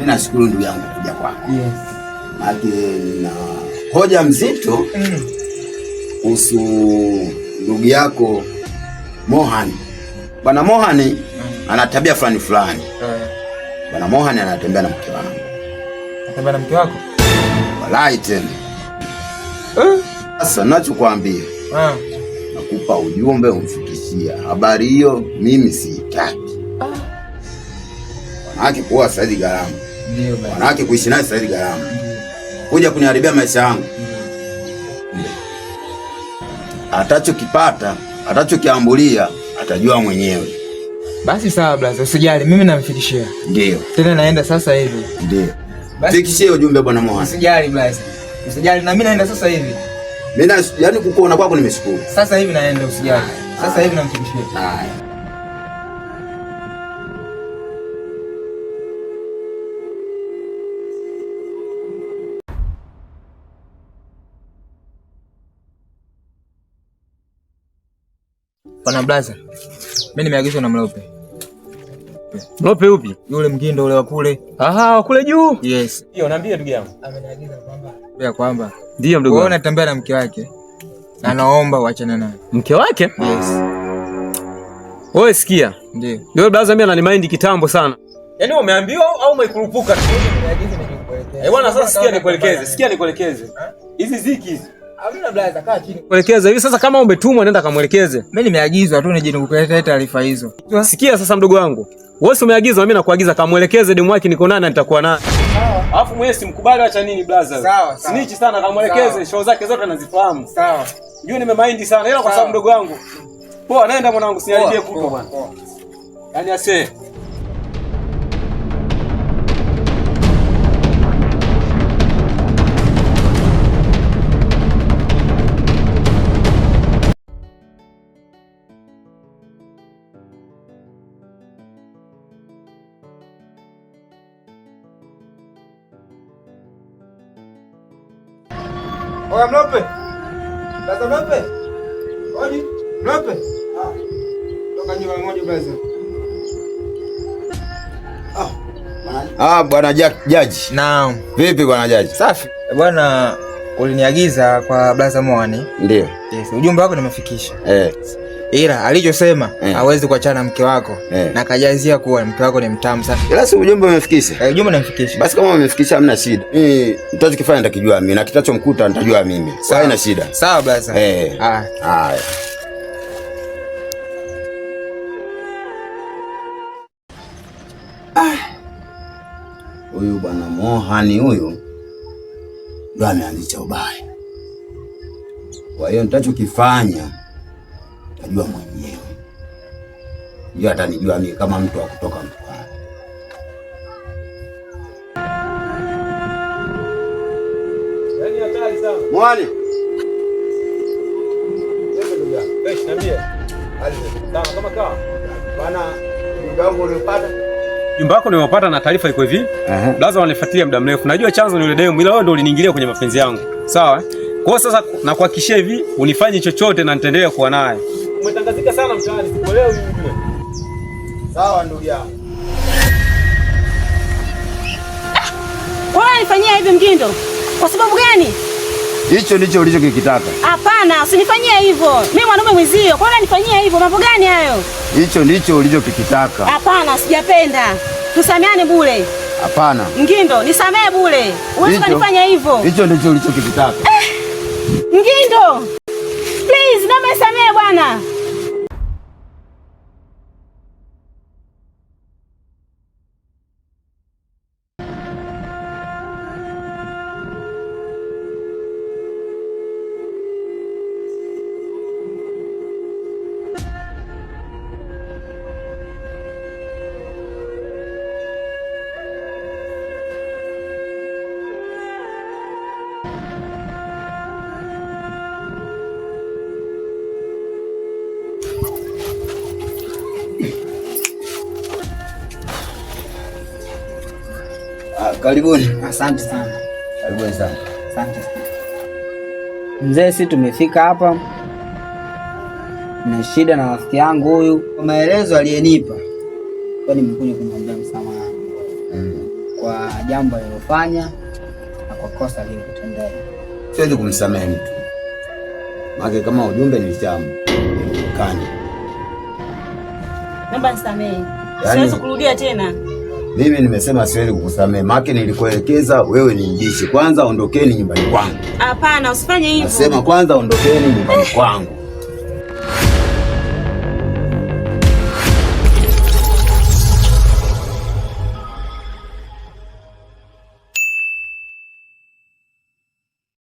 Mimi nashukuru ndugu yangu kuja kwako. Yes. Maana nina hoja mzito kuhusu ndugu yako Mohan. Bwana Mohan ana tabia fulani fulani. Bwana Mohan anatembea na mke wangu. Anatembea na mke wako? Walai tena. Sasa nachokwambia, nakupa ujumbe umfikishia. Habari hiyo mimi siitaki. Wanawake kuoa sasa hivi gharama. Ndio baba. Wanawake kuishi naye sasa hivi gharama. Kuja kuniharibia maisha yangu. Atachokipata, atachokiambulia, atajua mwenyewe. Basi sawa blaza, usijali, mimi namfikishia. Ndio. Tena naenda sasa hivi. Ndio. Basi fikishie ujumbe bwana Mohan. Usijali blaza. Usijali na mimi naenda sasa hivi. Mimi na yaani kukuona kwako nimeshukuru. Sasa hivi naenda, usijali. Sasa hivi namfikishia. Haya. Bwana blaza, mimi nimeagizwa na Mlope. Mlope upi? Yule mgindo ule wa kule. Aha, wa kule juu. Yes. Ndio, niambie ndugu yangu. Ameniagiza kwamba ya kwamba Ndio mdogo wewe wangu. unatembea na mke wake na naomba uachane naye. Mke wake? Yes. Wewe sikia. Ndio. Ndio blaza, mimi ananimind kitambo sana. Yaani wewe umeambiwa au umekurupuka? Nimeagiza nikuelekeze. Eh, bwana sasa sikia nikuelekeze. Sikia nikuelekeze. Hizi ziki hizi. Hamna blaza, kaa chini. Kuelekeza hivi sasa, kama umetumwa nenda kamuelekeze. Mimi nimeagizwa tu nije nikuletee taarifa hizo. Sikia sasa mdogo wangu. Wewe si umeagizwa, mimi nakuagiza kamuelekeze demu wake niko naye na nitakuwa naye. Alafu mwenyewe simkubali, acha nini blaza. Sawa, sawa. Snitch sana, kamuelekeze, Sawa. show zake zote anazifahamu. Sawa. Juu nimemind sana ila kwa Sawa. sababu mdogo wangu. Poa, nenda mwanangu, siharibie Poa, kuto poa, bwana. poa. Yaani ase. Oya Mlope. Blaza Mlope. Odi, Mlope. Ah. Toka nyuma moja blaza. Ah, bwana Jaji. Naam. Vipi bwana Jaji? Safi. Bwana, uliniagiza kwa blaza Mohan. Ndio. Yes, ujumbe wako nimefikisha. Ila alichosema hawezi kuachana na mke wako na kajazia kuwa mke wako ni mtamu sana. Ila si ujumbe umefikisha? Ujumbe nimefikisha. Basi kama umefikisha hamna shida. Mimi nitachokifanya nitakijua mimi na kitachomkuta nitajua mimi. Sawa. Haina shida. Sawa blaza. Haya. Haya. Huyu bwana Mohan huyu ndo ameanzisha ubaya. Kwa hiyo nitachokifanya nitajua mwenyewe. Ndio atanijua mimi kama mtu wa kutoka mkoani. Yaani hatari sana. Mwani. Wewe niambie. Sawa kama kawa. Bwana, ujumbe wangu uliopata? Ujumbe wako nimeupata na taarifa iko hivi. Blaza wananifuatilia muda mrefu. Najua chanzo ni yule demu, ila wewe ndio uliniingilia kwenye mapenzi yangu. Sawa? Kwa hiyo sasa nakuhakikishia hivi, unifanye chochote na nitaendelea kuwa naye. Umetangazika sana mtaani, sikuelewi ujue. Sawa ndugu yangu. Kwa nini unanifanyia hivi Mgindo? Kwa sababu gani? Hicho ndicho ulichokitaka. Hapana, usinifanyie hivyo. Mimi mwanaume mwenzio. Kwa nini unanifanyia hivyo? Mambo gani hayo? Hicho ndicho ulichokitaka. Hapana, sijapenda. Tusameane bure. Hapana. Mgindo, nisamee bure. Huwezi kunifanya hivyo. Hicho ndicho ulichokitaka. Mgindo. Please, naomba nisamee bwana. Karibuni. Asante sana. Karibuni sana. Asante sana. Mzee, si tumefika hapa na shida na rafiki yangu huyu. Kwa maelezo aliyenipa, kwa nimekuja kumwambia msamaha. kwa jambo alilofanya na kwa kosa alilotendea. Siwezi kumsamehe mtu. Maana kama ujumbe nilishamkanya. Naomba nisamehe. Yaani- Siwezi kurudia tena. Mimi nimesema siwezi kukusamehe, maana nilikuelekeza wewe ni mbishi. Kwanza ondokeni nyumbani kwangu. Hapana, usifanye hivyo. Nasema kwanza ondokeni nyumbani kwangu.